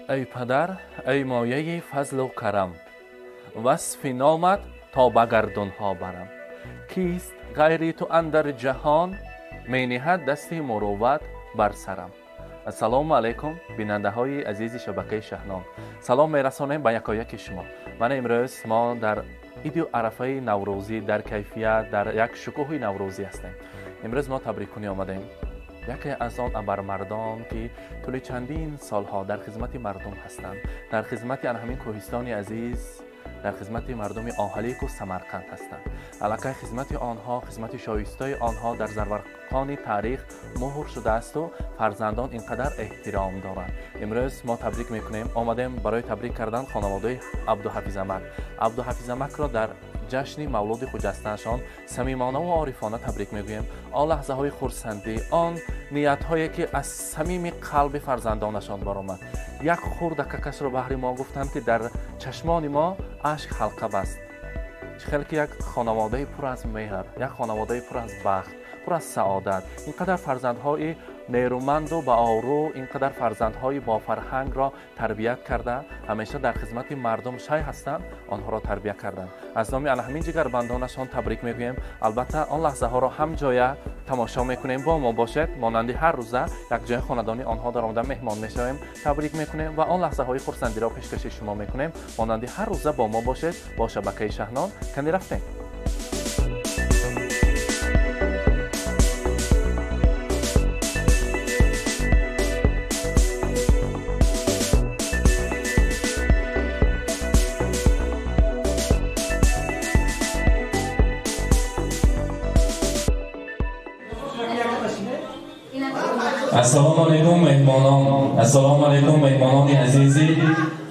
Эй падар, эй мояи фазлу карам, васфи номат то ба гардунҳо барам. Кист ғайри ту андар ҷаҳон, мениҳад дасти мурувват бар сарам. Ассалому алайкум, бинандаҳои азизи шабакаи Шаҳнон. Салом мерасонем ба якояки шумо. Мана имрӯз мо дар иду арафаи наврӯзӣ, дар кайфият, дар як шукӯҳи наврӯзӣ ҳастем. Имрӯз мо табриккунӣ омадем яке аз он абармардон, ки тӯли чандин солҳо дар хизмати мардум ҳастанд, дар хизмати ана ҳамин кӯҳистони азиз, дар хизмати мардуми Оҳалику Самарқанд ҳастанд. Аллакай хизмати онҳо, хизмати шоистои онҳо дар зарварқони таърих муҳр шудаасту фарзандон ин қадар эҳтиром доранд. Имрӯз мо табрик мекунем, омадем барои табрик кардан хонаводаи Абдуҳафизамак. Абдуҳафизамакро дар ҷашни мавлуди хуҷастаашон самимонаву орифона табрик мегӯем. Он лаҳзаҳои хурсандӣ, он ниятҳое, ки аз самими қалби фарзандонашон баромад. Як хурдакакашро баҳри мо гуфтанд, ки дар чашмони мо ашк ҳалқа баст. Чӣ хел ки як хонаводаи пур аз меҳр, як хонаводаи пур аз бахт, пур аз саодат, ин қадар фарзандҳои нерӯманду баобрӯ, ин қадар фарзандҳои бофарҳангро тарбият карда, ҳамеша дар хизмати мардум шай ҳастанд, онҳоро тарбия карданд. Аз номи ана ҳамин ҷигарбандонашон табрик мегӯем. Албатта, он лаҳзаҳоро ҳамҷоя тамошо мекунем, бо мо бошед. Монанди ҳар рӯза якҷоя хонадони онҳо дар омада меҳмон мешавем, табрик мекунем ва он лаҳзаҳои хурсандиро пешкаши шумо мекунем. Монанди ҳар рӯза бо мо бошед, бо шабакаи Шаҳнон. Канди рафтем. Ассалому алайкум, меҳмонон. Ассалому алайкум, меҳмонони азизи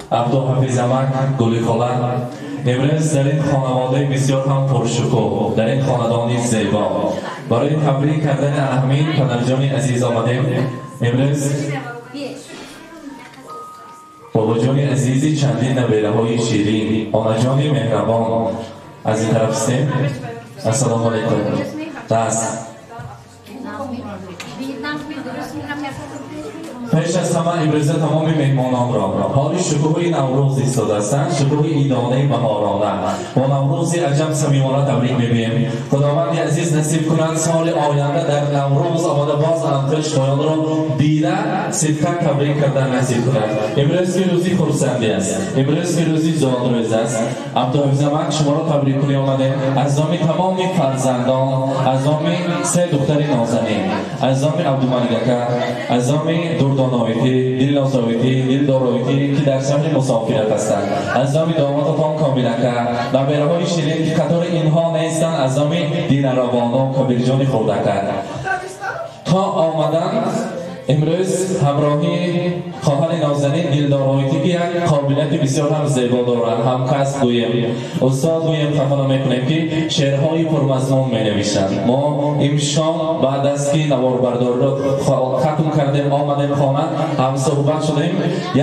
Абдуҳафизамак Гулихола. Имрӯз дар ин хонаводаи бисёр ҳам пуршукӯҳ, дар ин хонадони зебо барои табрик кардани ҳамин падарҷони азиз омадем. Имрӯз бобоҷони азизи чандин набераҳои ширин, онаҷони меҳрабон аз ин тараф ҳастем. Ассалому алайкум. Даст пеш аз ҳама имрӯза тамоми меҳмононро ҳоли шукӯҳи наврӯз истодаастанд, шукӯҳи идонаи баҳорона бо наврӯзи аҷаб самимона табрик мегӯем. Худованди азиз насиб кунад соли оянда дар наврӯз омада боз антои шумоёнро дида сидқан табрик кардан насиб кунад. Имрӯз ки рӯзи хурсандӣ аст, имрӯз ки рӯзи зодрӯз аст, Абдуҳафизамак шуморо табрик кунӣ омадем. Аз номи тамоми фарзандон, аз номи се духтари нозанин, аз номи Абдумалик ака, аз номи Дурдоновити, Дилнозовити, Дилдоровити, ки дар шаҳри мусофират ҳастанд, аз номи домодатон Комилака, набераҳои ширин, ки қатори инҳо нестанд, аз номи Динаробону Кабирҷони хурдака то омадан имрӯз ҳамроҳи хоҳари нозанин Дилдоровити, ки як қобилияти бисёр ҳам зебо дорад, ҳамкасб гӯем, устод гӯем, хафа намекунем, ки шеърҳои пурмазмун менависанд. Мо имшом баъд аз ки наворбардориро хатм кардем, омадем хона, ҳамсӯҳбат шудем,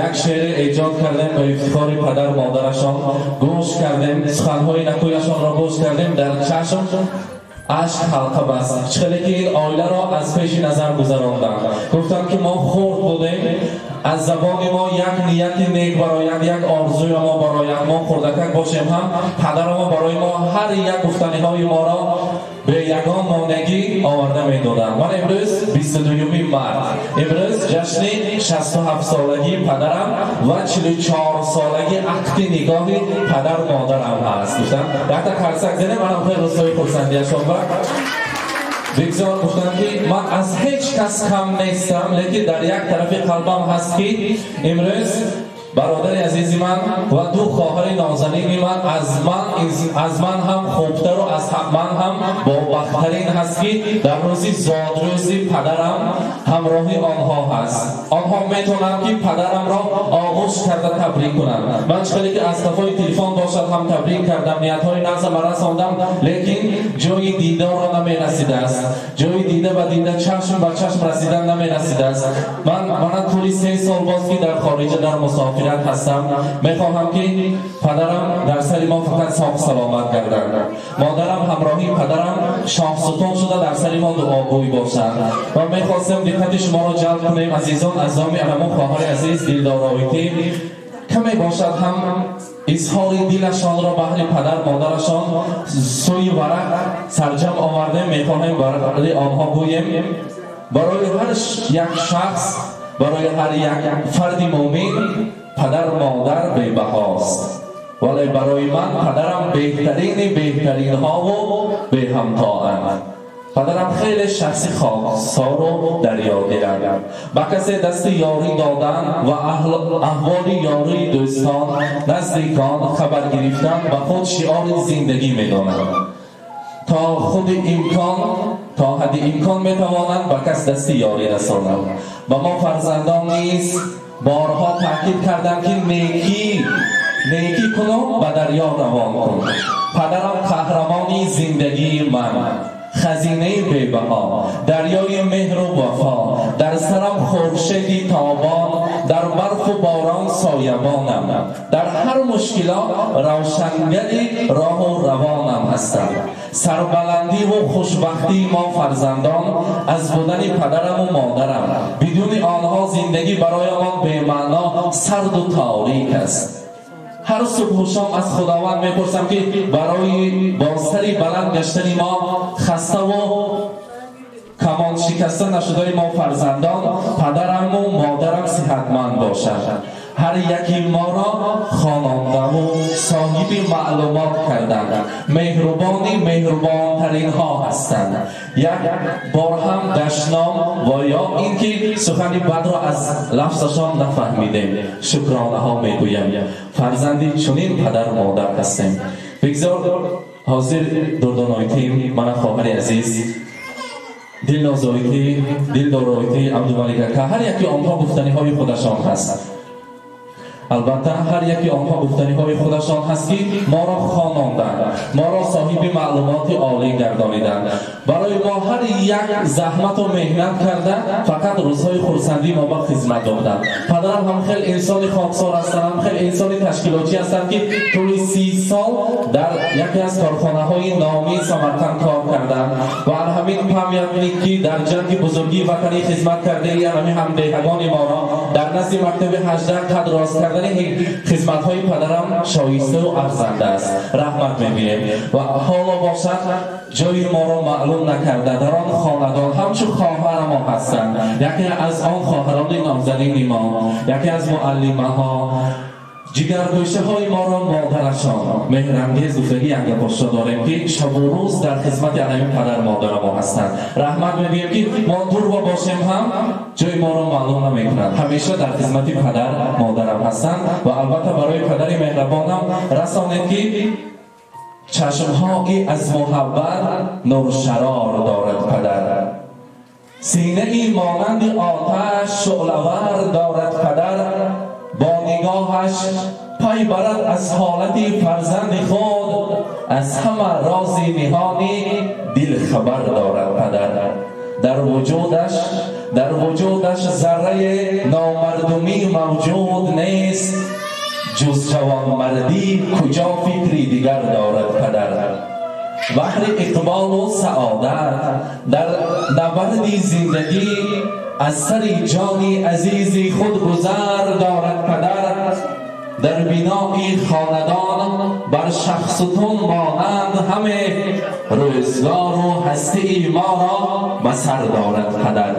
як шеъре эҷод кардем ба ифтихори падару модарашон, гӯш кардем, суханҳои накӯяшонро гӯш кардем, дар чашм ашк ҳалқа баст. Чӣ хеле ки ин оиларо аз пеши назар гузаронданд. Гуфтанд, ки мо хурд будем, аз забони мо як нияти нек барояд, як орзуи мо барояд, мо хурдакак бошем ҳам, падаро барои мо ҳар як гуфтаниҳои моро бе ягон монеагӣ оварда медоданд. Ман имрӯз 22 март, имрӯз ҷашни 67-солагии падарам ва 44-солагии ақди нигоҳи падару модарам ҳаст. Гуфтам, якта карсак занем, манам хеле рӯзҳои хурсандиашон ба бигзор. Гуфтам, ки ман аз ҳеҷ кас кам нестам, лекин дар як тарафи қалбам ҳаст, ки имрӯз бародари азизи ман ва ду хоҳари нозанини ман аз ман ҳам хубтару аз ман ҳам бобахттарин ҳаст, ки дар рӯзи зодрӯзи падарам ҳамроҳи онҳо ҳаст. Онҳо метавонанд, ки падарамро оғӯш карда табрик кунанд. Ман чӣ хеле ки аз қафои телефон бошад ҳам табрик кардам, ниятҳои нағзама расондам, лекин ҷои дидорро намерасидааст, ҷои дида ба дида, чашм ба чашм расидан намерасидааст. Ман мана тӯли 3 сол боз, ки дар хориҷа дар мусофир мусофират ҳастам. Мехоҳам ки падарам дар сари мо фақат соғ саломат гарданд, модарам ҳамроҳи падарам шоҳсутон шуда дар сари мо дуогӯй бошанд. Ва мехостем диққати шуморо ҷалб кунем, азизон, аз номи анамон хоҳари азиз Дилдороитӣ каме бошад ҳам изҳори дилашонро баҳри падар модарашон сӯи варақ сарҷам овардем. Мехоҳем барои онҳо гӯем, барои ҳар як шахс, барои ҳар як фарди мӯмин падар модар бебаҳост, вале барои ман падарам беҳтарини беҳтаринҳову беҳамтоанд. Падарам хеле шахси хоксору дарёдиланд. Ба касе дасти ёрӣ додан ва аҳволи ёрии дӯстон, наздикон хабар гирифтан ба худ шиори зиндагӣ медонанд. То худи имкон, то ҳадди имкон метавонанд ба кас дасти ёрӣ расонанд. Ба мо фарзандон низ борҳо таъкид карданд, ки некӣ куну ба дарё равон кун. Падарам қаҳрамони зиндагии ман, хазинаи бебаҳо, дарёи меҳру вафо, дар сарам хуршеди тобон, дар барфу борон соябонам, дар ҳар мушкилот равшангари роҳу равонам ҳастам. Сарбаландиву хушбахтии мо фарзандон аз будани падараму модарам. Бидуни онҳо зиндагӣ бароямон бемаъно, сарду торик аст. Ҳар субҳу шом аз Худованд мепурсам, ки барои бо сари баланд гаштани мо, хаставу камон шикаста нашудаи мо фарзандон, падараму модарам сиҳатманд бошанд. Ҳар яки моро хонандаву соҳиби маълумот карданд, меҳрубони меҳрубонтаринҳо ҳастанд. Як бор ҳам дашном ва ё ин ки сухани бадро аз лафзашон нафаҳмидем. Шукронаҳо мегӯям, фарзанди чунин падару модар ҳастем. Бигзор ҳозир дурдоноитим, мана хоҳари азиз Дилнозоитӣ, Дилдороитӣ, Абдумалик ака, ҳар яки онҳо гуфтаниҳои худашон ҳаст. Албатта ҳар яки онҳо гуфтаниҳои худашон ҳаст, ки моро хононданд, моро соҳиби маълумоти олӣ гардониданд. Барои мо ҳар як заҳмату меҳнат карда, фақат рӯзҳои хурсандии мо ба хизмат доданд. Падарам ҳам хеле инсони хоксор ҳастанд, ҳам хеле инсони ташкилотчӣ ҳастанд, ки тӯли 30 сол дар яке аз корхонаҳои номии Самарқанд кор карданд ва ҳамин памятник, ки дар ҷанги бузургии ватанӣ хизмат кардаи ҳамин ҳамдеҳагони моро дар назди мактаби 18 қад рост кардани хизматҳои падарам шоиставу арзанда аст. Раҳмат мегӯем. Ва ҳоло бошад ҷои моро маълум накарда дар он хонадон ҳамчун хоҳара мо ҳастанд. Яке аз он хоҳарони номзанини мо, яке аз муаллимаҳо, ҷигаргӯшаҳои моро модарашон меҳрангез гуфтагӣ як гапошо дорем, ки шабу рӯз дар хизмати анами падар модара мо ҳастанд. Раҳмат мегӯем, ки мо дурва бошем ҳам ҷои моро маълум намекунанд, ҳамеша дар хизмати падар модарам ҳастанд. Ва албатта барои падари меҳрабонам расонед, ки чашмҳои аз муҳаббат нуршарор дорад падар, синаи монанди оташ шӯълавар дорад падар, бо нигоҳаш пай барад аз ҳолати фарзанди худ, аз ҳама рози ниҳони дил хабар дорад падар. Дар вуҷудаш зарраи номардумӣ мавҷуд нест, ҷуз ҷавонмардӣ куҷо фикри дигар дорад падар. Баҳри иқболу саодат дар набарди зиндагӣ аз сари ҷони азизи худ гузар дорад падар. Дар бинои хонадон бар шахсутун монанд ҳаме, рӯзгору ҳастии моро ба сар дорад падар.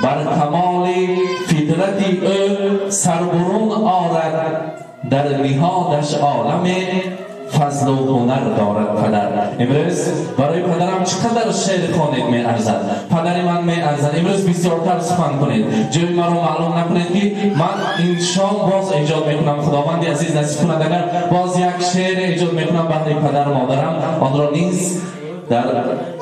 Бар камоли фитрати ӯ сарбурун орад, дар ниҳодаш оламе фазлу ҳунар дорад падар. Имрӯз барои падарам чӣ қадар шеър хонед меарзад, падари ман меарзад. Имрӯз бисёртар сухан кунед, ҷои маро маълум накунед, ки ман ин шом боз эҷод мекунам. Худованди азиз насиб кунад, агар боз як шеър эҷод мекунам баҳри падару модарам, онро низ дар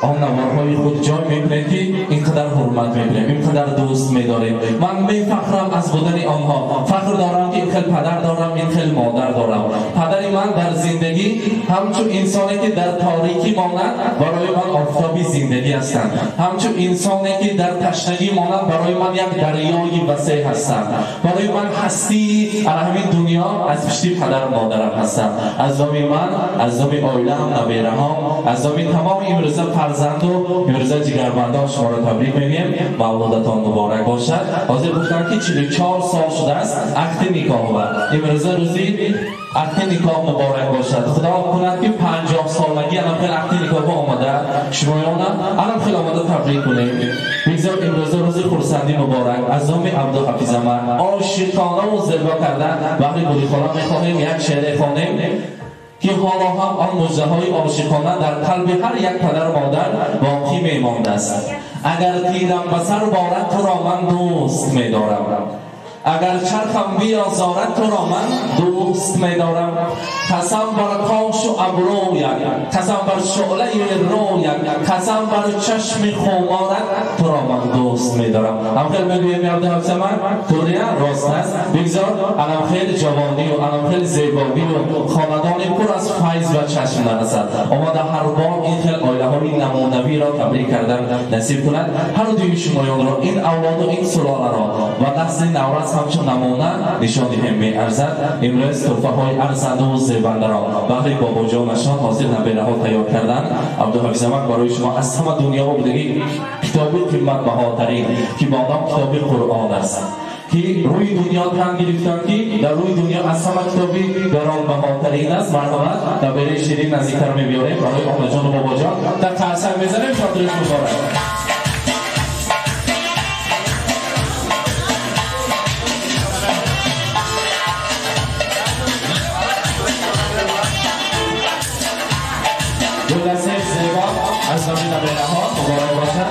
он наворҳои худ ҷой мекунед ки инқадар ҳурмат мекунем, инқадар дӯст медорем. Ман мефахрам аз будани онҳо, фахр дорам ки ин хел падар дорам, ин хел модар дорам. Падари ман дар зиндагӣ ҳамчун инсоне ки дар торикӣ монад, барои ман офтоби зиндагӣ ҳастанд. Ҳамчун инсоне ки дар ташнагӣ монад, барои ман як дарёи васеъ ҳастанд. Барои ман ҳастии ҳамин дунё аз пишти падару модарам ҳастанд. Аз номи ман, аз номи оилаам, набераҳом, аз номи тамоми имрӯза фарзанду имрӯза ҷигарбандон шуморо табрик мегӯем. Мавлудатон муборак бошад. Ҳозир гуфтанд ки 44 сол шудааст акди никоҳ ва имрӯза рӯзи акди никоҳ муборак бошад. Худо кунад ки 50 солагӣ анам хел акди никоҳ омада шумоёнам анам хел омада табрик кунем. Бигзор имрӯза рӯзи хурсандӣ муборак. Аз номи Абдуҳафизама ошиқона зебо карда баҳри гулихона мехоҳем як шеъре хонем ки ҳоло ҳам он муждаҳои ошиқона дар қалби ҳар як падару модар боқӣ мемондааст. Агар тирам ба сар борад, туро ман дӯст медорам. Агар чархам биозорад, туро ман дӯст медорам. Қасам бар қошу абрӯят, қасам бар шӯълаи рӯят, қасам бар чашми хуморат, туро ман дӯст медорам. Ҳамхел мегӯем Абдуҳафизама, турия рост аст. Бигзор анамхел ҷавонию анамхел зебогию хонадони пур аз файз ва чашм нарасад. Омада ҳар бор ин хел оилаҳои намунавиро табрик кардан насиб кунад. Ҳар дуи шумоёнро, ин авлоду ин сулоларо ва насли наврас ҳамчун намуна нишон диҳем меарзад. Имрӯз туҳфаҳои арзанду зебандаро баҳри бобоҷонашон ҳозир набераҳо тайёр карданд. Абдуҳафизамак барои шумо аз ҳама дунё будагӣ китоби қиматбаҳотарин ки бо ном китоби Қуръон аст, ки рӯи дунё тан гирифтанд, ки дар рӯи дунё аз ҳама китоби гаронбаҳотарин аст. Марҳамат, набераи ширин наздиктар мебиёрем барои онаҷону бобоҷон. Дар қарсак мезанем. Шодирӯз муборак. گلدسته زیبا از نام نبیره‌ها مبارک باشد.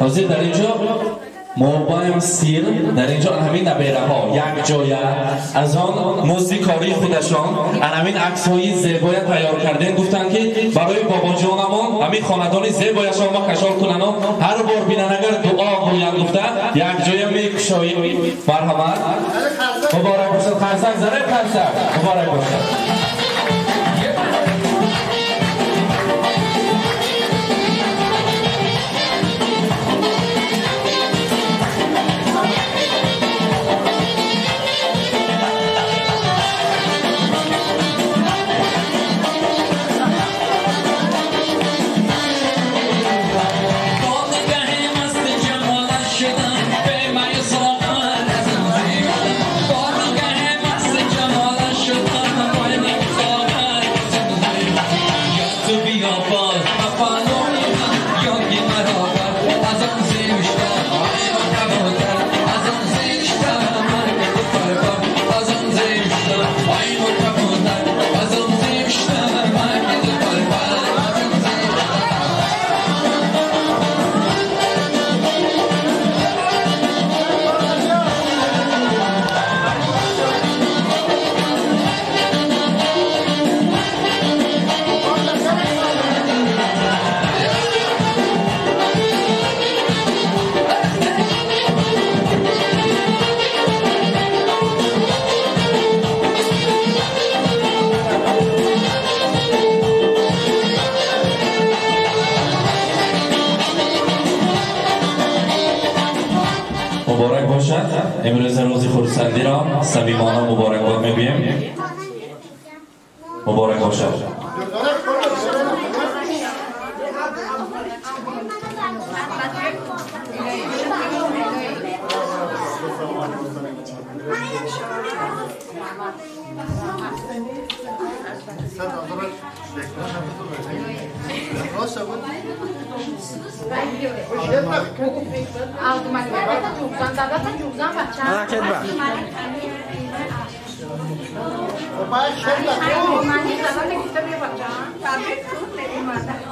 ҳозир дар инҷо мобаем сир, дар инҷо ҳамин набераҳо як ҷоя аз он музди кории худашон ҳамин аксҳои зебоя тайёр кардем. Гуфтанд ки барои бобоҷонамон ҳамин хонадони зебояшон мо кашол кунанд, ҳар бор бинанд агар дуо гӯянд, гуфта як ҷоя мекушоем. Марҳамат, муборак бошад. Қарсак занем, қарсак. Муборак бошад. مبارک باشد. امروز روز خرسندی را صمیمانه مبارکباد میگوییم. مبارک باشد.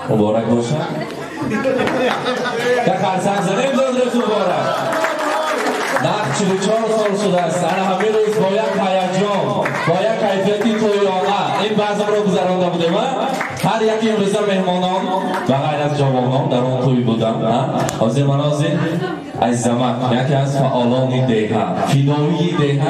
مبارک باشه. یک خرسنگ زدیم زاد روز مبارک. نخ 44 سال شده است. انا همین روز با یک هیجان، با یک کیفیتی تویانه این بزم رو گذرانده بودیم. هر یکی امروزه مهمانان و غیر از جوانان در آن توی بودن. حاضر منازل عزیزمک یکی از فعالان دیه، فدایی دیه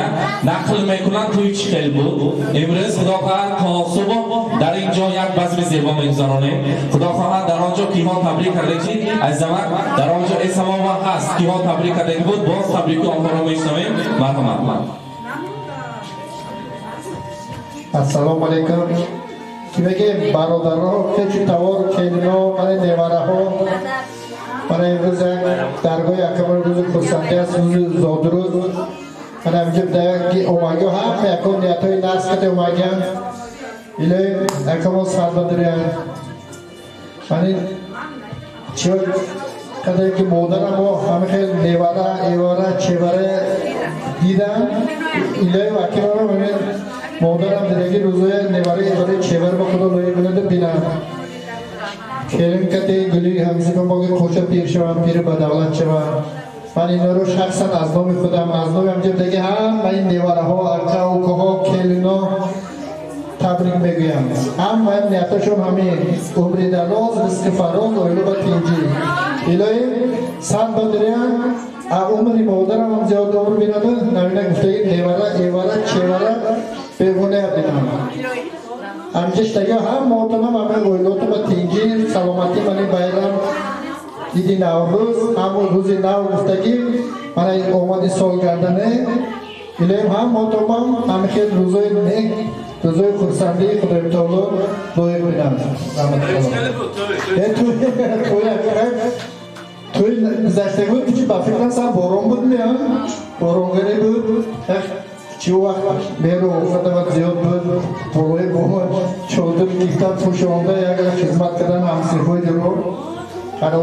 نقل میکنن توی چی خیلی بود. امروز خدا خواهد تا صبح در اینجا یک بزم زیبا میگذرانیم. خدا خواهد در آنجا کیها تبریک کرده که عزیزمک در آنجا اسم هست کیها تبریک کرده بود، باز تبریک آنها را میشنویم. مرحمت. السلام علیکم. کی بگه برادرها که توار کلینا برای نیوره برای امروز درگاه یکم روز خرسندی است، روز زادروز. من همینجا در اومگی هم یکم نیت های نرس کده اومگی هم ایلای یکم از فرمانداری من این چه کده که مادرم ها همه خیلی نیوره ایواره چهوره دیدم ایلای وکیل هم مادرم دیگه روزای نیوره ایواره چهوره با خدا لایق بلنده بینم келин кати гули ҳамзиба моги қӯша пир шавам, пири ба давлат шавам. Ман инҳоро шахсан аз номи худам, аз номи ҳамҷабдаги ҳама ин невараҳо, ака, укаҳо, келино табрик мегӯям. Ҳама нияташон ҳамин умри дароз, ризқи фароз, оила ба тинҷӣ. Илоҳӣ сад бадириян, умри модарам ҳам зиёд умр бинаду, навина гуфтаги невара, эвара, чевара бегуная бинам. Ҳамҷиштага ҳам мотонам ҳама оилоту ба тинҷӣ, саломатӣ. Мани байрам иди Наврӯз, ҳам рӯзи нав гуфтагӣ мана омади сол гардане. Илоҳим ҳам мотонам ҳами хел рӯзои нек, рӯзои хурсандии Худои таоло лоиқ бинам. Тӯй гузашта буд, ки ба фикрам сар борон буд, меам боронгарӣ буд. Чи вақт меҳру офатават зиёд буд, болои бома чодир гирифтан, пӯшонда як хизмат кардан ҳамсинфҳои ҷуро. Ҳар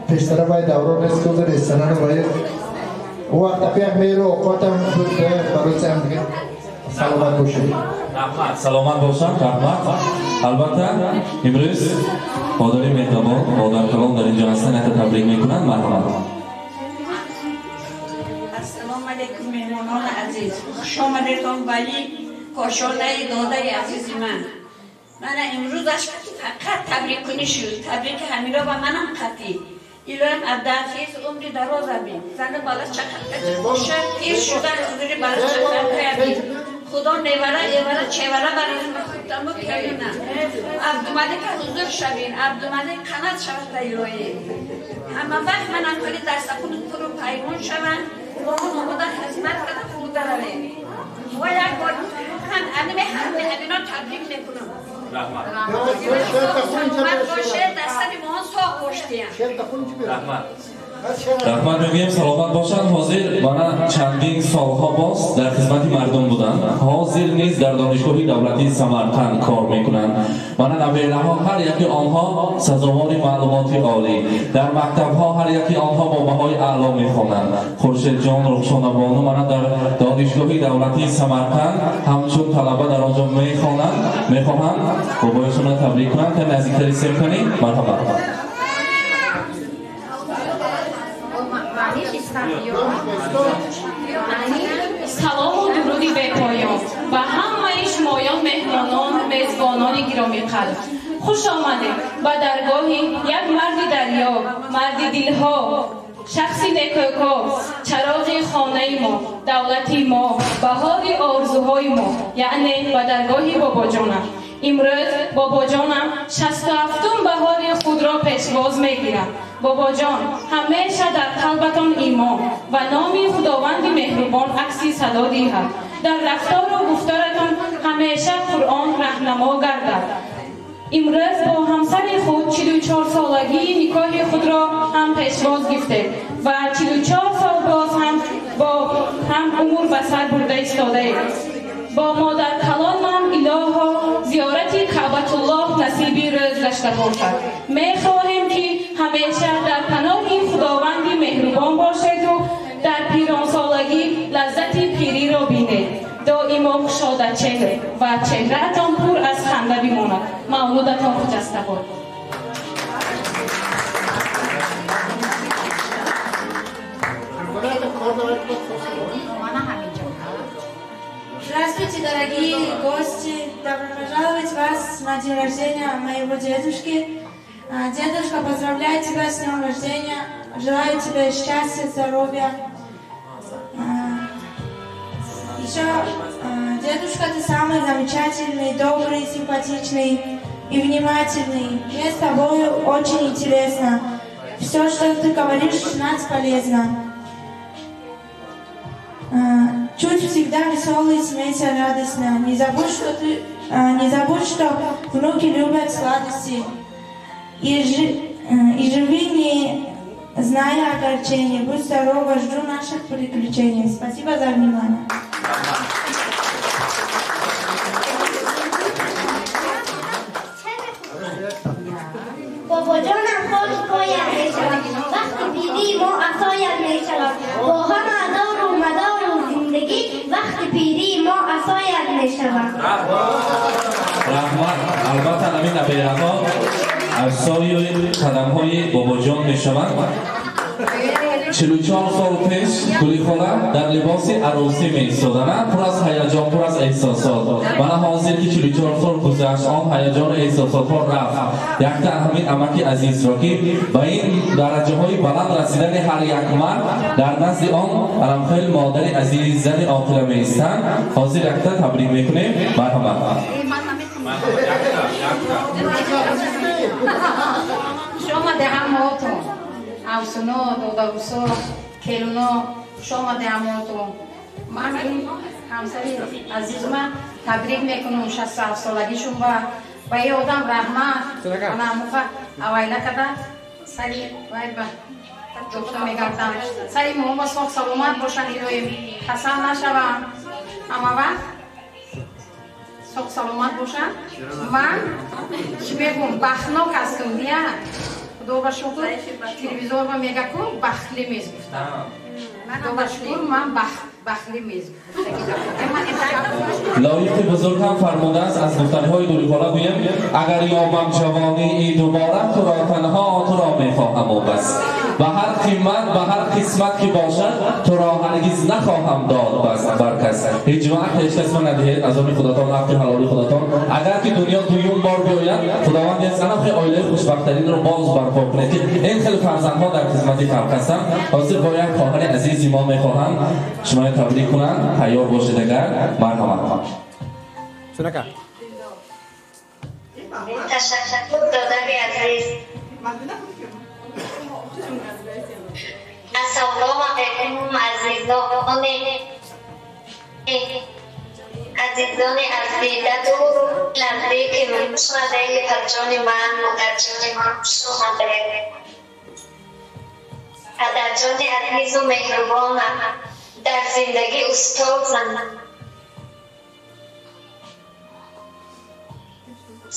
пештара вай давро нест, ки ҳозир ресторану вай. О вақт апи як меҳру офатам буд барои сам дига. Саломат бошед. Раҳмат, саломат бошанд, раҳмат. Албатта имрӯз модари меҳрубон, модаркалон дар инҷо ҳастанд, якта табрик мекунанд. Марҳамат. Алейкум меҳмонони азиз, хуш омадетон ба ин кошонаи додари азизи ман. Мана имрӯзаш фақат табриккунӣ шуд, табрики ҳамиро ба манам қатъӣ. Илоҳим Абдуҳафиз умри дароза бин, зану бала чақаркачи боша, пир шуда ҳузури бала чақаркая бин. Худо невара, эвара, чевара барои худаму келина. Абдумалика ҳузур шавин, Абдумалик қанат шавад ба илоҳӣ. Ҳама вақт манам хеле дастахуни пуру паймон шаванд, мо омода хизмат карда фуруда равем. Ва як бор ҳам аними ҳамаи ҳамино табрик мекунам. Саломат боше, дастани моҳон соғ боштиям. Раҳмат. Раҳмат мегӯем, саломат бошанд. Ҳозир мана чандин солҳо боз дар хизмати мардум буданд. Ҳозир низ дар донишгоҳи давлатии Самарқанд кор мекунанд. Мана набераҳо ҳар яки онҳо сазовори маълумоти олӣ. Дар мактабҳо ҳар яки онҳо бо баҳои аъло мехонанд. Хуршедҷон, Рухшонабону мана дар донишгоҳи давлатии Самарқанд ҳамчун талаба дар онҷо мехонанд, мехоҳанд бобояшонро табрик кунанд. Та наздиктари семканӣ, марҳамат. Салому дуруди бепоён ба ҳамаи шумоён меҳмонон, мезбонони гиромиқадр. Хуш омадед ба даргоҳи як марди дарё, марди дилҳо, шахси некӯкор, чароғи хонаи мо, давлати мо, баҳори орзуҳои мо, яъне ба даргоҳи бобоҷонам. Имрӯз бобоҷонам 67-ум баҳори худро пешвоз мегирад. Бобоҷон, ҳамеша дар қалбатон имон ва номи Худованди меҳрубон акси садо диҳад. Дар рафтору гуфторатон ҳамеша Қуръон раҳнамо гардад. Имрӯз бо ҳамсари худ 44 солагии никоҳи худро ҳам пешвоз гирифтед ва 44 сол боз ҳам бо ҳам умр ба сар бурда истодаед. Бо модар калонам илоҳо зиёрати Каъбатуллоҳ насиби рӯз гашта бошад. Мехоҳем ки ҳамеша дар паноҳи Худованди меҳрубон бошеду дар пиронсолагӣ лаззати пириро бинед. Доимо кушодачеҳр ва чеҳраатон пур аз ханда бимонад. Мавлудатон хуҷаста бод. Здравствуйте, дорогие гости! Добро пожаловать вас на день рождения моего дедушки. Дедушка, поздравляю тебя с днем рождения. Желаю тебе счастья, здоровья. Еще, дедушка, ты самый замечательный, добрый, симпатичный и внимательный. Мне с тобой очень интересно. Все, что ты говоришь, нас полезно. Чуть всегда веселый, смейся радостно. Не забудь, что внуки любят сладости. И живи, не зная огорчений. Будь здорова, жду наших приключений. Спасибо за внимание. Бобоҷонам хоки поям мешавад, вақти пирии мо асоям мешавад. Бо ҳама дору мадору зиндагӣ вақти пирии мо асоям мешавад. Раҳмат. Албатта ҳамин набераҳо асои қадамҳои бобоҷон мешаванд. 44 сол пеш Гулихола дар либоси арӯсӣ меистоданд, пур аз ҳаяҷон, пур аз эҳсосот. Мана ҳозир ки 44 сол гузашт, он ҳаяҷону эҳсосотҳо рафт. Якта ҳамин амаки азизро ки ба ин дараҷаҳои баланд расидани ҳар як мард дар назди он аламхел модари азиз, зани оқила меистанд, ҳозир якта табрик мекунем. Марҳамат. Шумо ҳамаотон, авсуно, додавусо, келуно, хуш омаде ҳамаотон. Ман ин ҳамсари азизма табрик мекунам 67 солагишон ба ин одам раҳмат. Ана муфа авайла када сари вай ба ҷофта мегардам. Сари моҳо соғ саломат бошанд, илоҳим касал нашаванд, ҳама вақт соғ саломат бошанд. Ман чӣ мегӯм, бахтнок ҳастам, ния? Худо ба шукр, телевизор ба мега ку бахтли мез гуфтам. Худо ба шукр, ман бахтли мез. Лоиқи бузург ҳам фармудааст, аз гуфтаниҳои Гулихола гӯем: агар ёбам ҷавонии дубора, туро танҳо туро мехоҳаму бас. Ба ҳар қимат, ба ҳар қисмат ки бошад, туро ҳаргиз нахоҳам дод бас бар кас. Ҳеҷ вақт ҳеҷ кас ма надиҳед аз оми худатон, ҳаққи ҳалоли худатон. Агар ки дунё дуюм бор биёяд, Худованд яз ана хел оилаи хушбахттаринро боз барпо кунед ки ин хел фарзандҳо дар хизмати халқ ҳастанд. Ҳозир бо як хоҳари азизи мо мехоҳанд шуморо табрик кунанд. Тайёр бошед агар. Марҳамат. Ташаккур, додари азиз. Ассалому алайкум, азизони аз дидату наздики шумодаи падарҷони ман, модарҷони ман, хуш омадед. Падарҷони азизу меҳрубонам, дар зиндагӣ устозам,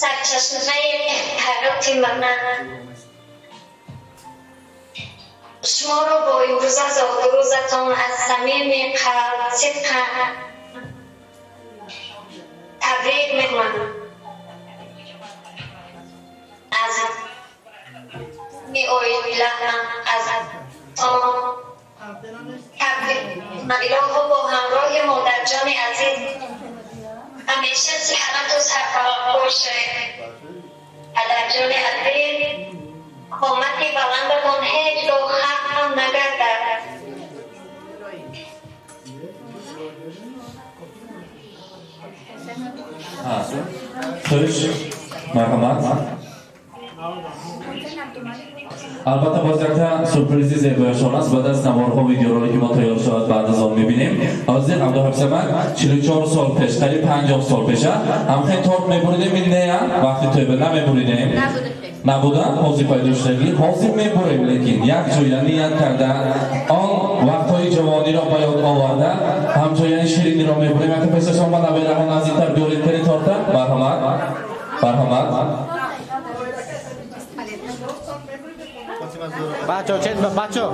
сарчашмаи ҳаёти ман. Шуморо бо имрӯза зодрӯзатон аз самими қалб сидқан табрик мекунам. Аз оилаам, аз табрик. Илоҳо бо ҳамроҳи модарҷони азиз ҳамеша сиҳату сарфароз бошед. Падарҷони азиз, қомати баландатон ҳеҷ гоҳ хам нагардад. Хуш, марҳамат. Албатта боз якта сюрпризи зебояшон аст. Баъд аз наворҳо видеоролики мо тайёр шавад, баъд аз он мебинем. Ҳозир Абдуҳабсамад 44 сол пеш, қариб 50 сол пеша ҳамхел торт мебуридем, ин нея вақти тӯйба намебуридем. Набудан ҳозир пайдо шудагӣ, ҳозир мебурем, лекин як ҷоя ният карда, он вақтҳои ҷавониро ба ёд оварда, ҳамҷояи шириниро мебурем. Яке пешашон ба набераҳо наздиктар биёред кани торта. Марҳамат, марҳамат. Бачо, чед бачо.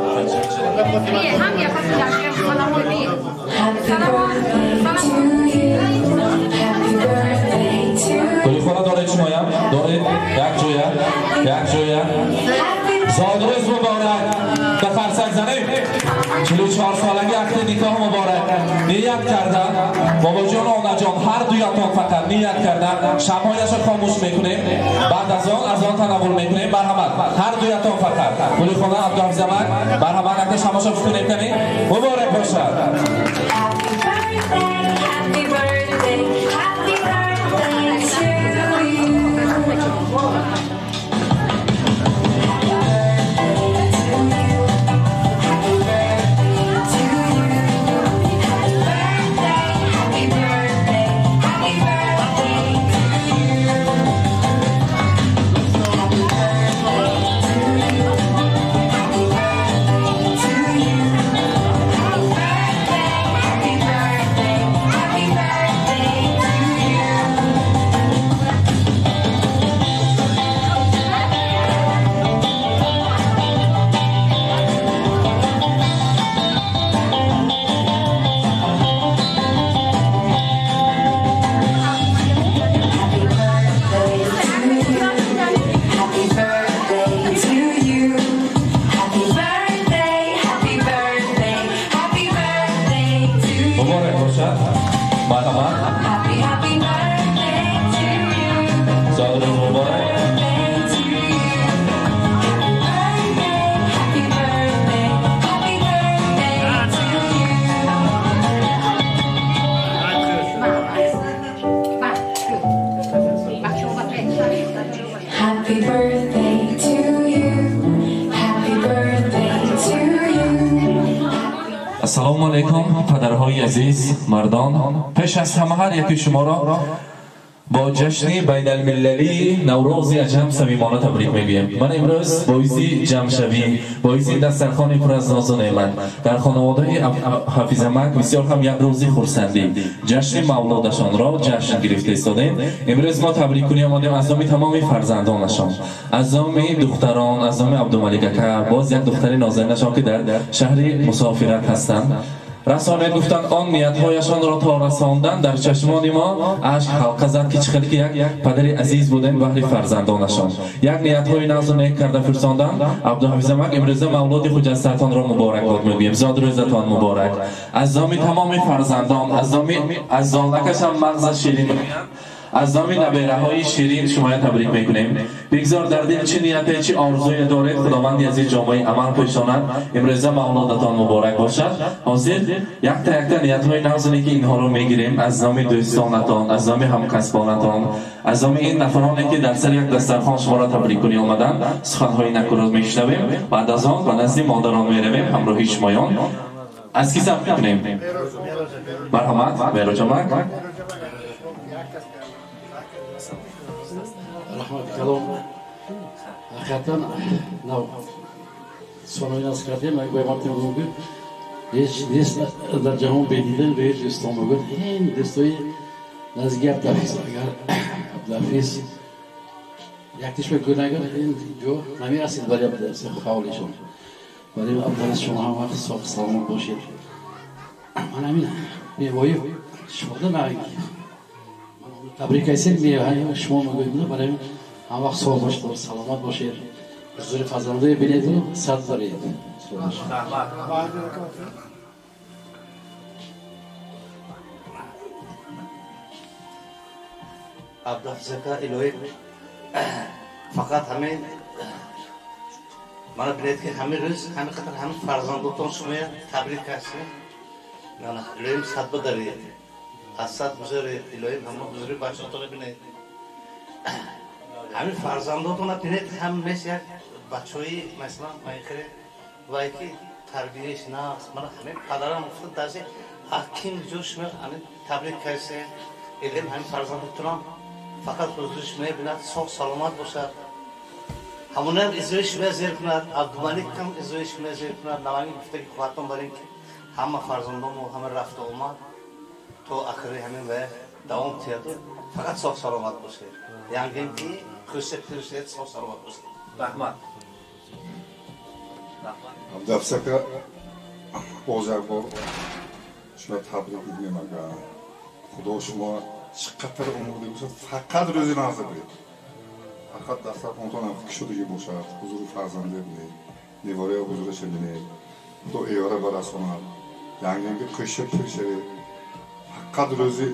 Гулихона доред шумоям? Доред? Як ҷоя, як ҷоя. Зодрӯз муборак. Ба фарсак занем. 44 солаги ақди никоҳ муборак. Ният кардан, бобоҷон, онаҷон, ҳар дуятон фақат ният кардан, шамҳояшро хомӯш мекунем, баъд аз он аз он танаввул мекунем. Марҳамат, ҳар дуятон фақат. Гулихона, Абдуҳафизамак, марҳамат, акта шамошо кунем кани. Муборак бошад. Happy birthday, happy birthday to you. Happy birthday to you. Happy birthday, happy birthday, happy birthday to you. Happy birthday to you. Happy birthday to you. Happy birthday, happy birthday, happy birthday to you. Happy birthday to you. Happy birthday to you. Happy birthday, happy birthday, happy birthday to you. Муборак бошад. Марҳамат. Happy, happy birthday to you. Зодрӯз муборак. Birthday to you. Happy birthday, happy birthday, happy birthday to you. Happy birthday to you. Happy birthday to you. Ассалому алайкум, падарҳои азиз, мардон. Пеш аз ҳама ҳар яки шуморо бо ҷашни байналмилалии Наврӯзи аҷам самимона табрик мегӯем. Ман имрӯз боиси ҷамъшавӣ, боиси дастархони пур аз нозу неъмат дар хонаводаи Ҳафизамак бисёр ҳам як рӯзи хурсандӣ, ҷашни мавлудашонро ҷашн гирифта истодем. Имрӯз мо табриккунӣ омадем аз номи тамоми фарзандонашон, аз номи духтарон, аз номи Абдумалик ака, боз як духтари нозанинашон ки дар шаҳри мусофират ҳастанд. Расонед гуфтанд, он ниятҳояшонро то расондан дар чашмони мо ашк ҳалқа зад, ки чӣ хеле ки як падари азиз будем баҳри фарзандонашон. Як ниятҳои нағзу нек карда фирсондан. Абдуҳафизамак, имрӯза мавлуди хуҷастатонро муборакбод мегӯем. Зодрӯзатон муборак. Аз номи тамоми фарзандон, аз номи аз зонакашам мағза ширин мегӯянд, аз номи набераҳои ширин шумоя табрик мекунем. Бигзор дар дил чӣ нияте, чӣ орзуе доред, Худованди азиз ҷомаи амал пӯшонад. Имрӯза мавлудатон муборак бошад. Ҳозир якта якта ниятҳои нағзуне ки инҳоро мегирем аз номи дӯстонатон, аз номи ҳамкасбонатон, аз номи ин нафароне ки дар сари як дастархон шуморо табриккунӣ омаданд, суханҳои накӯро мешунавем. Баъд аз он ба назди модарон меравем ҳамроҳи шумоён. Аз ки сабр мекунем? Марҳамат, Мероҷамак. Раҳмат калом. Ҳақиқатан нав сонои нас кардем, гӯяматем мегӯяд, ҳеҷ нест дар ҷаҳон бедидан ба ҳеҷ дӯстон мегӯяд. Ин дӯстои наздики Абдуҳафиз, агар Абдуҳафиз яктиш мегӯяд, агар ин ҷо намерасид барои Абдуҳафиз қавлишон. Барои Абдуҳафиз шумо ҳам вақт соғ саломат бошед. Ман ҳамин мевои шумода навинки табрик айсем, шумо мегӯед, барои ҳам вақт соғ бошед, саломат бошед, ҳузури фарзандое бинеду сад доред. Абдуҳафиз ака, илоҳӣ фақат ҳамин мана бинед ки ҳамин рӯз ҳамин қадар ҳамин фарзандотон шумоя табрик кардем. Илоҳим сад бадаред, аз сад гузаред, илоҳим ҳама ҳузури бачаҳотонро бинед. Ҳамин фарзандотонро бинед, ҳамеш як бачаҳои масалан майхире вай ки тарбияш нағз. Мана ҳамин падарам гуфта даже ҳаким ҷо шумо ҳамин табрик кардем. Илоҳим ҳамин фарзандотонам фақат ҳузури шумо бинад, соғ саломат бошад. Ҳамонам изои шумо зер кунад, Абдумалик ҳам изои шумо зер кунад. Наванги гуфтаги қувватон барин ки ҳама фарзандомо ҳама рафта омад то ахири ҳамин ва давом тияду фақат соғ саломат бошед. Янгин ки хуршед хуршед соғ саломат бошед. Раҳмат. Абдуафсака боз як бор шумо табрик мегӯем, агар Худо шумо чӣ қадар умр бошад, фақат рӯзи нағз бинед. Фақат дастархонтон ҳам кушодагӣ бошад, ҳузури фарзанде бинед, невораи ҳузураша бинед, Худо эвара барасонад, янгинги қӯша пир шавед, фақат рӯзи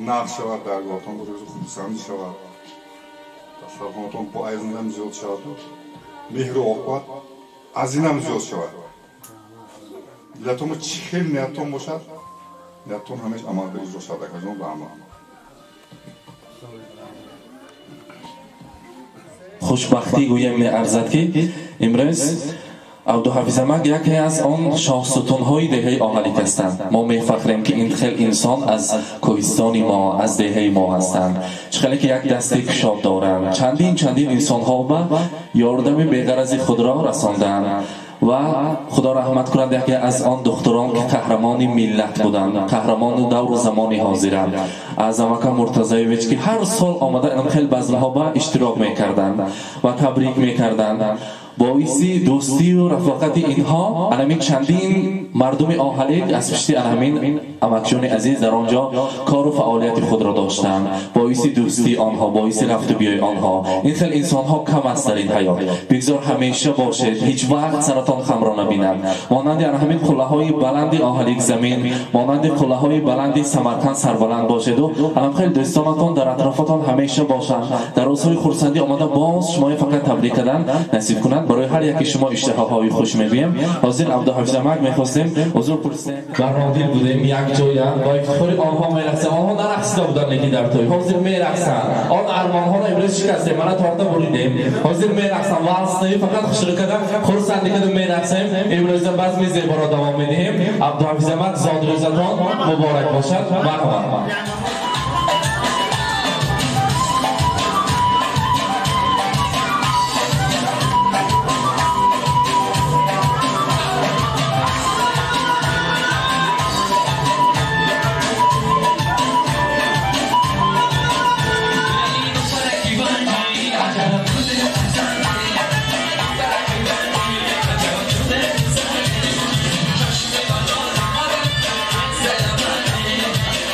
нағз шавад, даргоҳтон рӯзи хурсандӣ шавад, дастархонатон бо аз инам зиёд шаваду меҳру оқибат аз инам зиёд шавад. Дилатонро чӣ хел ниятон бошад, ниятон ҳамеш амал ба иҷро шавад, акаҷон, раҳмат. Хушбахтӣ гӯем меарзад, ки имрӯз Абдуҳафиз амак яке аз он шоҳсутунҳои деҳаи Оҳалик ҳастанд. Мо мефахрем, ки ин хел инсон аз кӯҳистони мо, аз деҳаи мо ҳастанд. Чӣ хеле ки як дасти кушод доранд, чандин чандин инсонҳо ба ёрдами беғарази худро расонданд ва Худо раҳмат кунад яке аз он духтурон, ки қаҳрамони миллат буданд, қаҳрамони давру замони ҳозиранд, Аъзамака Муртазаевич, ки ҳар сол омада ин хел базмҳо ба иштирок мекарданд ва табрик мекарданд. Боиси дӯстию рафоқати инҳо анамин чандин мардуми Оҳалик аз пишти анамин амакҷони азиз дар он ҷо кору фаъолияти худро доштанд. Боиси дӯстии онҳо, боиси рафту биёи онҳо. Ин хел инсонҳо кам аст дар ин ҳаёт. Бигзор ҳамеша бошед, ҳеҷ вақт саратон хамро набинанд. Монанди ана ҳамин қуллаҳои баланди Оҳалик замин, монанди қуллаҳои баланди Самарқанд сарбаланд бошеду анам хел дӯстонатон дар атрофатон ҳамеша бошанд. Дар рӯзҳои хурсандӣ омада боз шуморо фақат табрик кардан насиб кунанд. Барои ҳар яки шумо иштиҳоҳои хуш мегӯем. Ҳозир Абдуҳафиз амак мехостем ҳузур пурсем. Барнодил будем якҷоя, бо ифтихори онҳо мерақсем. Онҳо нарақсида буданд, лекин дар тӯй ҳозир мерақсанд. Он армонҳоро имрӯз шикастем, мана торта буридем. Ҳозир мерақсам, валснаи фақат хушрӯ карда, хурсандӣ карда мерақсем. Имрӯза базми зеборо давом медиҳем. Абдуҳафиз амак, зодрӯзатон муборак бошад. Марҳамат.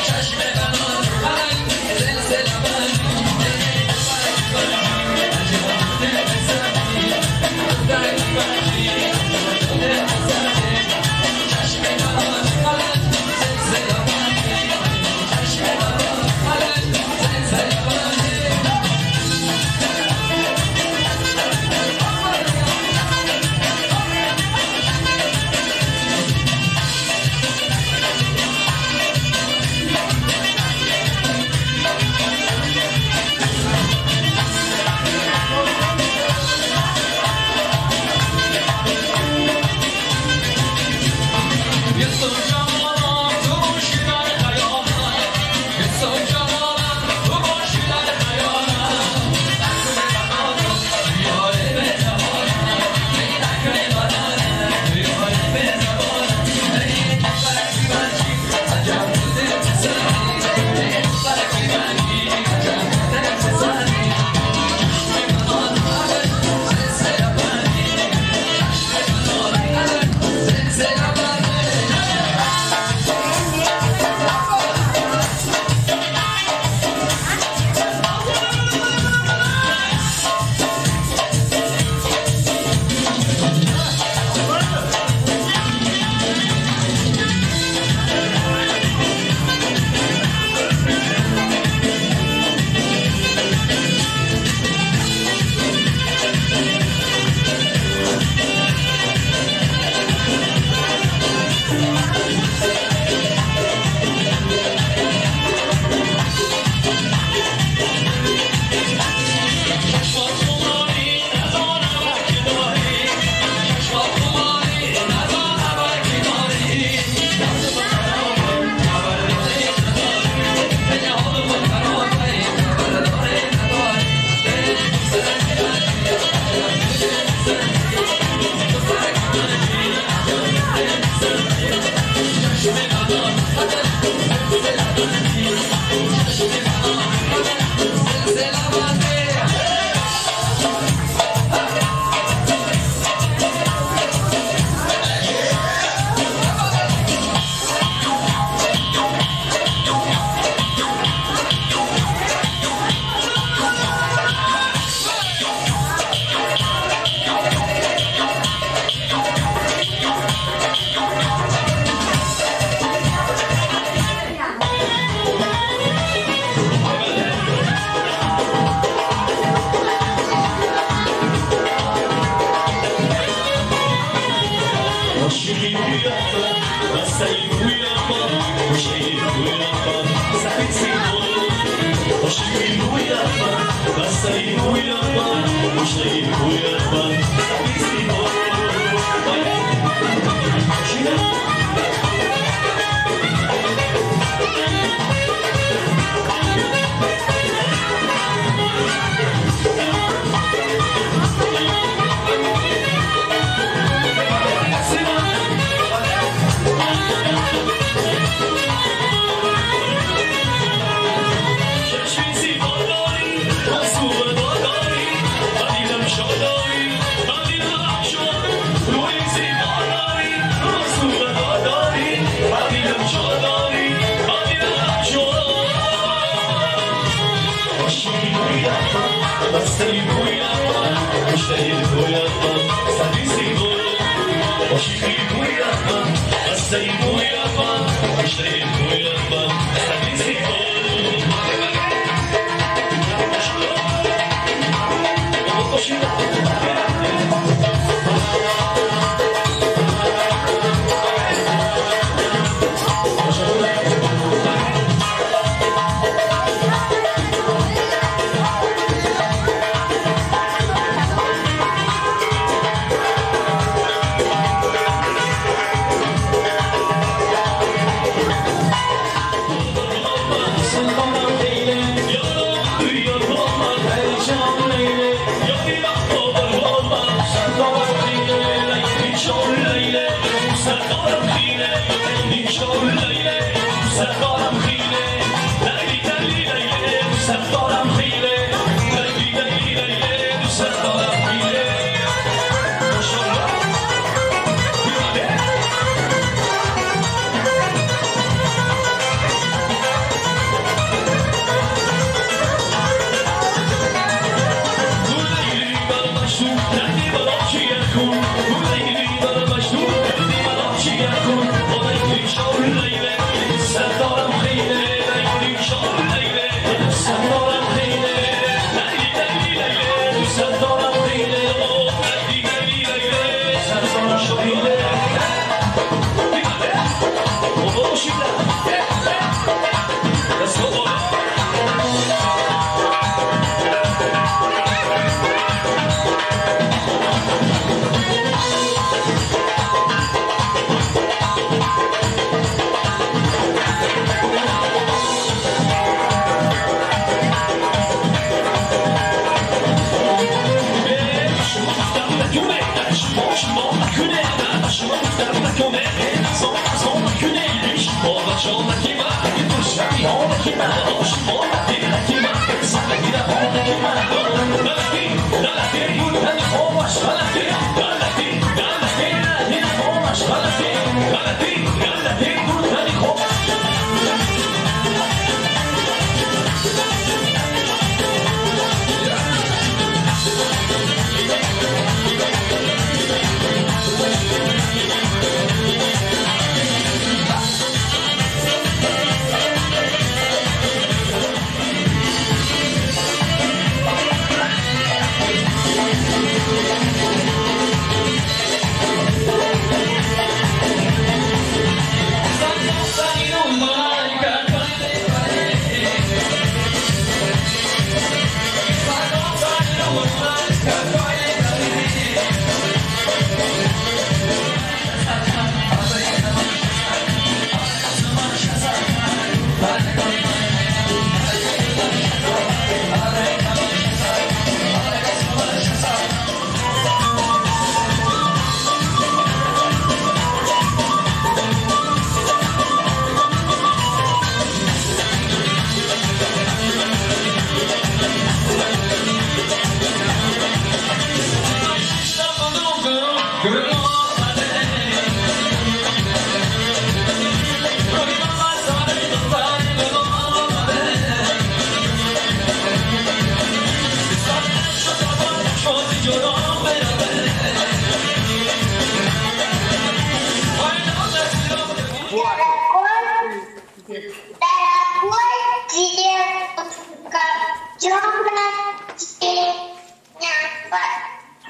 چشم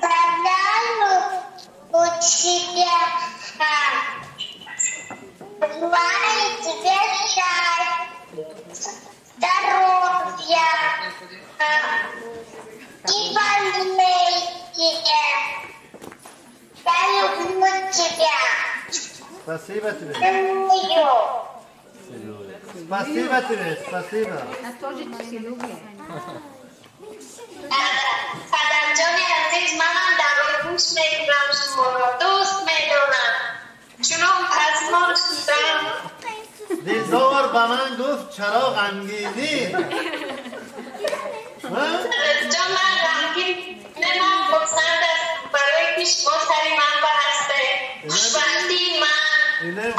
Поздравляю у тебя. Желаю тебе Спасибо тебе. Спасибо тебе, спасибо. Падарҷони азиз, манам дар оғӯш мегирам шуморо, дӯст медорам. Чунон пазмон шудам. Дилдор ба ман гуфт чаро ғамгинӣ? Падарҷон, ман ғамгин не, ман хурсанд ҳастам барои ки шумо сари ман ҳастед. Хушбахтии ман,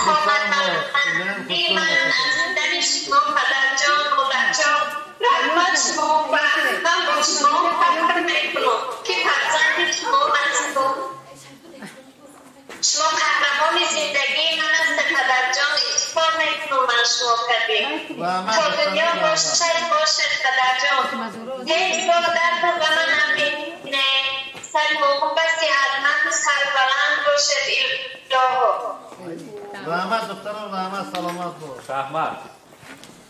қоматбаландии ман аз дидани шумо, падарҷон, модарҷон. Раҳмат шумо ва ман бо шумо фахр мекунам ки фарзанди шумо ҳастам. Шумо қаҳрамони зиндагии ман ҳастед, падарҷон. Ифтихор мекунам ман шумо кардем. То дунё бошад, бошад, падарҷон. Ҳеҷ гоҳ дарду ғама набинед. Сари муҳаббат сиҳатманду сарбаланд бошед, илоҳо. Раҳмат, духтарам, раҳмат, саломат бош. Раҳмат.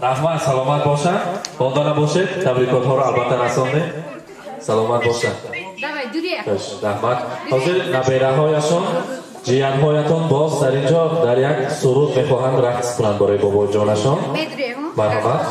Раҳмат, саломат бошад. Бондона бошед, табрикотҳоро албатта расондем. Саломат бошад. Раҳмат. Ҳозир набераҳояшон, ҷиянҳоятон боз дар ин ҷо дар як суруд мехоҳанд рақс кунанд барои бобоҷонашон. Марҳамат.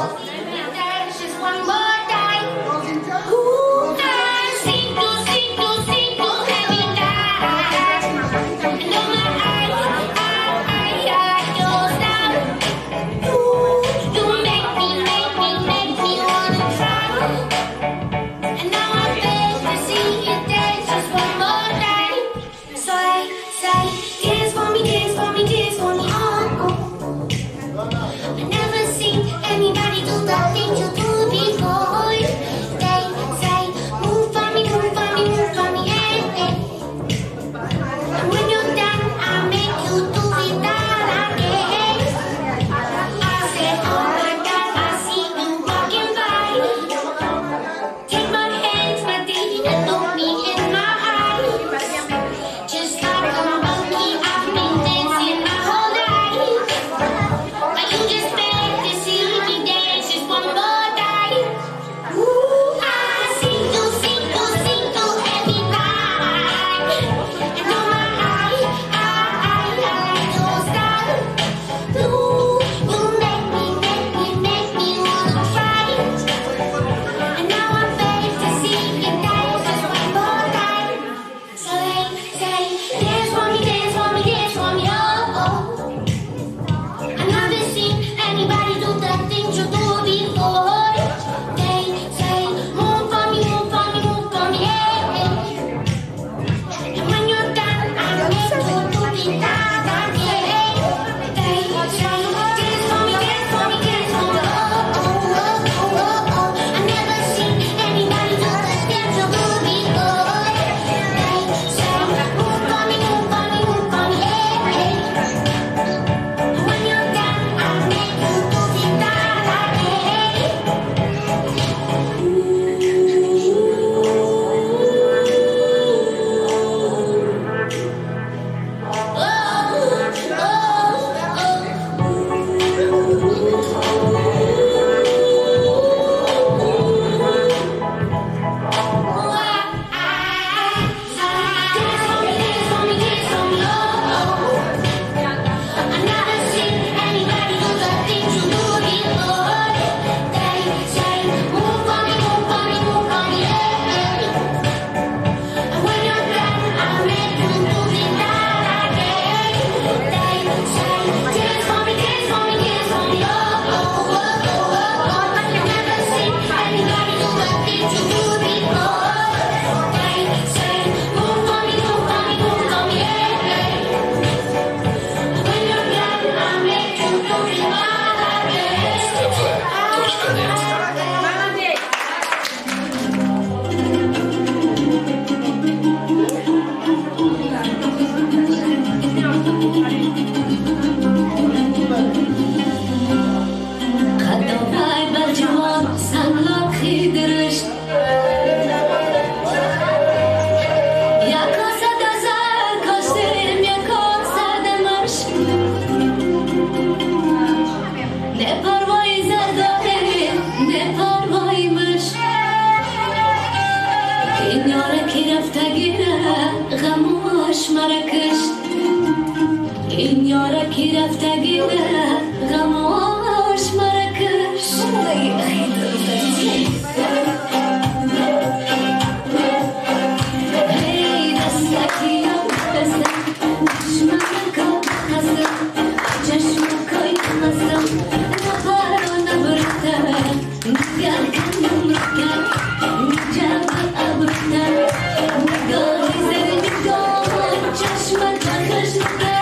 Anybody do the things you do before? They say, move for me, move for me, move for me, hey, hey. And when you're done, I'll make you do it all again. I said, oh my God, I see you walking by. Take my hands, my dear, and look me in my eyes. Just like a monkey, I've been dancing my whole life. But you just beg to see me dance just one more time. Ooh, I single, single, single every night. And on my eye, I don't stop. Ooh, you make me, make me, make me wanna cry. And now I beg to see you dance just one more time. So they say, dance for me, dance for me, dance for me, oh, oh. I've never seen anybody do the things you do before. They say, move for me, move for me, move for me, hey, hey. And when you're done, I'll make you do it all again. They say, dance for me, dance for me, dance for me, oh, oh, oh, oh, oh, oh. I've never seen anybody do the things you do before. They say, move for me, move for me, move for me, hey, hey. And when you're done, I'll make you do it all again. Oh, oh, oh. Dance for me, dance for me, dance for me, oh, oh. I've never seen anybody do the things you do before. They say, move for me, move for me, move for me, hey, hey. And when you're done, I'll make you do it all again. They say, dance for me, dance for me, dance for me, oh, oh, oh, oh, oh, oh. I've never seen anybody do the things you do before. They say, move for me, move for me, move for me, hey, hey. When you're done, I'll make you do it all again. Молодец! Қадовай бар ҷавон санлоқи дурушт, як коса дазар костем, як коса дамашк. Не парвои зардоре, не парвои мушк. Ин ёра ки рафта гира, ғамош мара кушт. این یارا کی رفتگی غماش مرکش. هی دستکیم دستم چشمکم خستم چشمکای خستم نفر نبرتم نگر کنم نگر نجم ابرتم نگاهی زر نگاه چشمک خشتم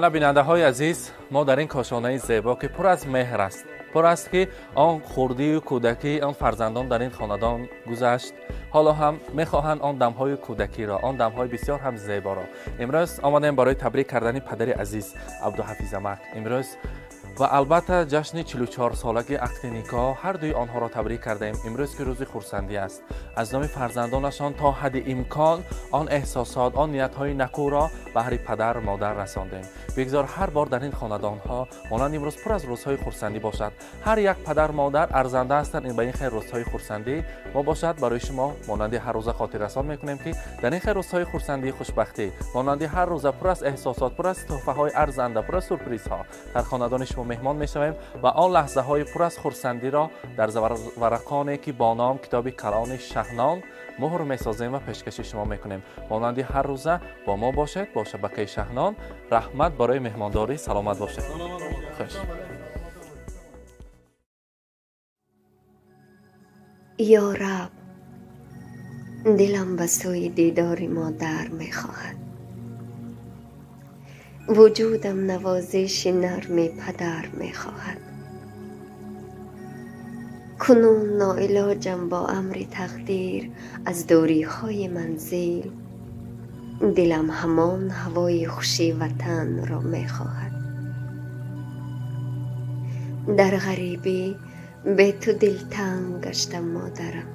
Мана бинандаҳои азиз, мо дар ин кошонаи зебо, ки пур аз меҳр аст, пур аст, ки он хурдию кӯдакии он фарзандон дар ин хонадон гузашт, ҳоло ҳам мехоҳанд он дамҳои кӯдакиро, он дамҳои бисёр ҳам зеборо. Имрӯз омадем барои табрик кардани падари азиз Абдуҳафиз амак имрӯз ва албатта ҷашни 44-солаги ақди никоҳ ҳар дуи онҳоро табрик кардаем. Имрӯз ки рӯзи хурсандӣ аст, аз номи фарзандонашон то ҳадди имкон он эҳсосот, он ниятҳои накӯро баҳри падар модар расондем. Бигзор ҳар бор дар ин хонадонҳо монанд имрӯз пур аз рӯзҳои хурсандӣ бошад. Ҳар як падар модар арзанда ҳастанд ин ба ин хел рӯзҳои хурсандӣ. Мо бошад барои шумо монанди ҳар рӯза хотиррасон мекунем, ки дар ин хел рӯзҳои хурсандии хушбахтӣ монанди ҳар рӯза пур аз эҳсосот, пур аз тӯҳфаҳои арзанда, пур аз сюрпризҳо дар хонадони шумо меҳмон мешавем ва он лаҳзаҳои пур аз хурсандиро дар варақоне, ки бо ном китоби калони Шаҳнон муҳр месозем ва пешкаши шумо мекунем. Монанди ҳар рӯза бо мо бошед, бо шабакаи Шаҳнон. Раҳмат барои меҳмондорӣ, саломат бошед. Хуш. Ё Раб, дилам ба сӯи дидори модар мехоҳад. Вуҷудам навозиши нарми падар мехоҳад. Кунун ноилоҷам бо амри тақдир аз дуриҳои манзил. Дилам ҳамон ҳавои хуши ватанро мехоҳад. Дар ғарибӣ бе ту дилтанг гаштам модарам.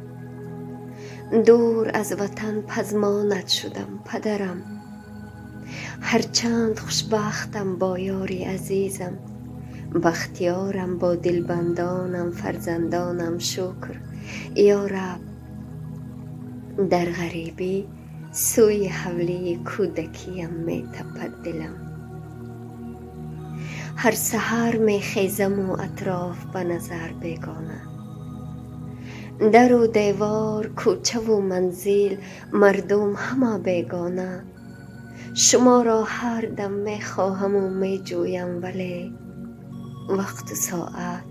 Дур аз ватан пазмонат шудам падарам. Ҳарчанд хушбахтам бо ёри азизам, бахтиёрам бо дилбандонам, фарзандонам, шукр. Ё Раб, дар ғарибӣ сӯи ҳавлии кӯдакиям метапад дилам. Ҳар саҳар мехезаму атроф ба назар бегона. Дару девор, кӯчаву манзил, мардум ҳама бегона. Шуморо ҳар дам мехоҳаму меҷӯям, вале вақту соат,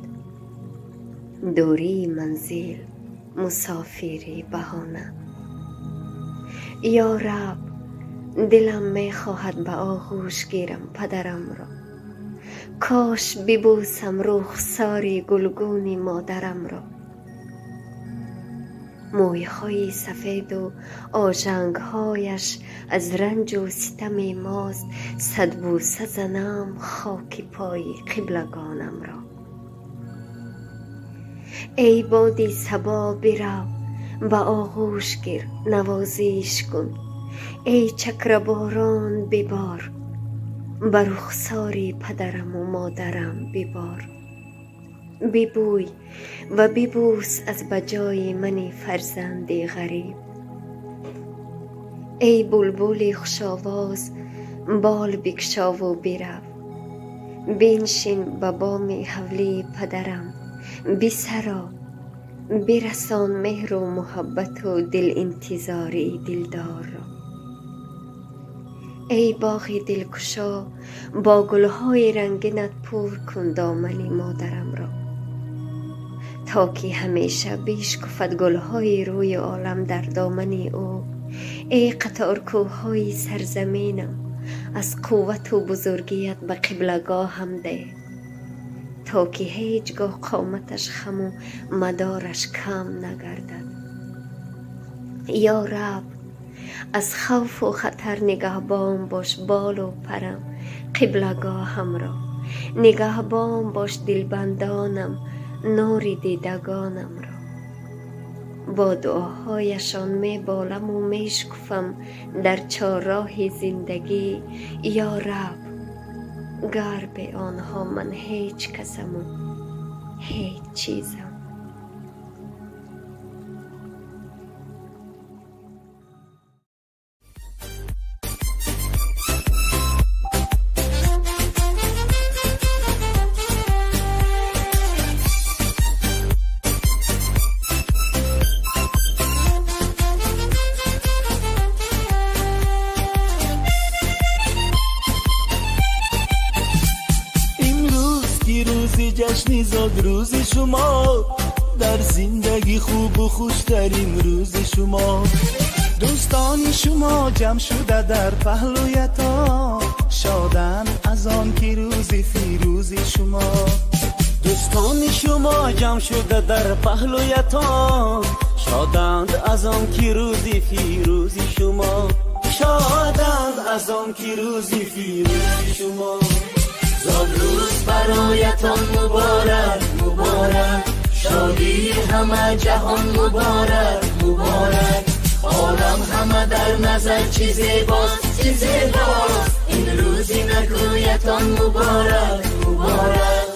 дурии манзил, мусофири баҳона. Ё Раб, дилам мехоҳад ба оғӯш гирам падарамро. Кош бибӯсам рухсори гулгуни модарамро. Мӯйҳои сафеду ожангҳояш аз ранҷу ситами мост, садбӯса занам хоки пои қиблагонамро. Эй боди сабо, бирав, ба оғӯш гир, навозиш кун. Эй чакраборон, бибор, ба рухсори падараму модарам бибор. Бибӯй ва бибӯс аз ба ҷои мани фарзанди ғариб. Эй булбули хушовоз, бол бикшову бирав. Биншин ба боми ҳавлии падарам, бисаро, бирасон меҳру муҳаббату дилинтизории дилдорро. Эй боғи дилкушо, бо гулҳои рангинат пур кун домани модарамро, то ки ҳамеша бишкуфад гулҳои рӯи олам дар домани ӯ. Эй қаторкӯҳҳои сарзаминам, аз қуввату бузургият ба қиблагоҳам деҳ, то ки ҳеҷ гоҳ қоматаш хаму мадораш кам нагардад. Ё Раб, аз хавфу хатар нигаҳбон бош болу парам қиблагоҳамро. Нигаҳбон бош дилбандонам, нури дидагонамро. Бо дуоҳояшон меболаму мешкуфам дар чорроҳи зиндагӣ. Ё Раб, гар бе онҳо ман ҳеҷ касаму ҳеҷ чизам. ҷашни зодрӯзи шумо, дар зиндагӣ хубу хуштарин рӯзи шумо. Дӯстони шумо ҷамъ шуда дар паҳлӯятон, شادن از آن که روزی فیروزی شما. دوستان شما جمع شده در پهلویتان، شادند از آن که روزی فیروزی شما، شادند از آن که روزی فیروزی شما. زاد روز برایتان مبارک مبارک، شادی همه جهان مبارک مبارک. عالم همه در نظر چی زیباست چی زیباست، این روزی نگویتان مبارک مبارک.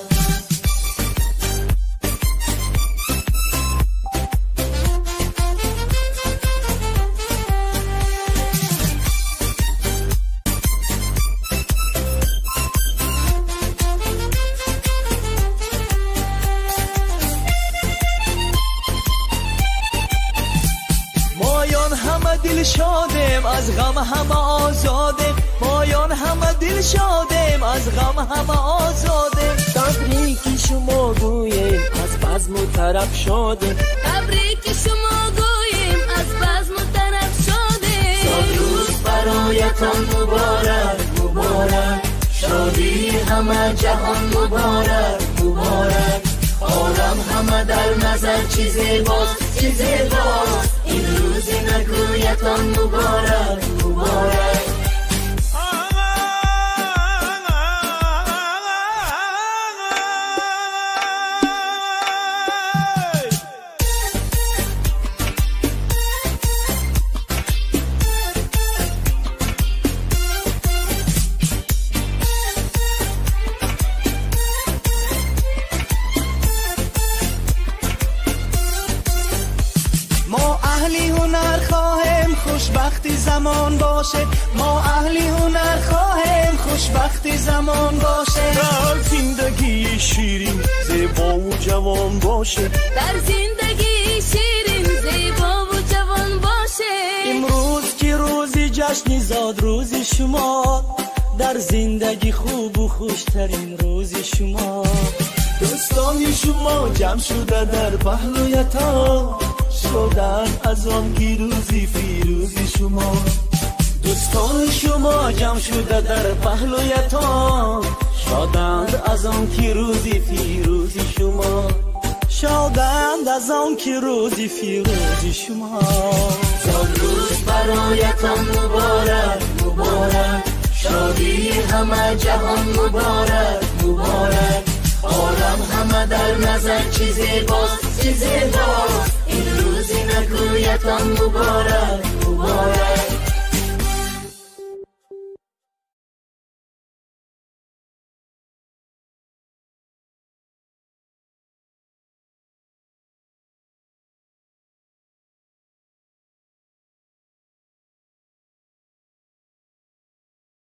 شادیم از غم همه آزادیم، مایان همه دل شادیم از غم همه آزادیم. تبریک شما گوییم از بزم و طرب شادیم، تبریک شما گوییم از بزم و طرب شادیم. زاد روز برایتان مبارک مبارک، شادی همه جهان مبارک مبارک. عالم همه در نظر چی زیباست چی زیباست، این روزی نگویتان مبارک مبارک. خوشبختی زمان باشه، ما اهلی هنر خواهیم خوشبختی زمان باشه. در زندگی شیرین زیبا و جوان باشه، در زندگی شیرین زیبا و جوان باشه. امروز که روزی جشن زاد روز شما، در زندگی خوب و خوشترین روز شما. دوستان شما جمع شده در پهلویتان، شدن از آن که روزی فیروزی شما. دوستان شما جمع شده در پهلویتان، شادند از آن که روزی فیروزی شما، شادند از آن که روزی فیروزی شما. زاد روز برایتان مبارک مبارک، شادی همه جهان مبارک مبارک. عالم همه در نظر چی زیباست چی زیباست، این روزی نگویتان مبارک مبارک.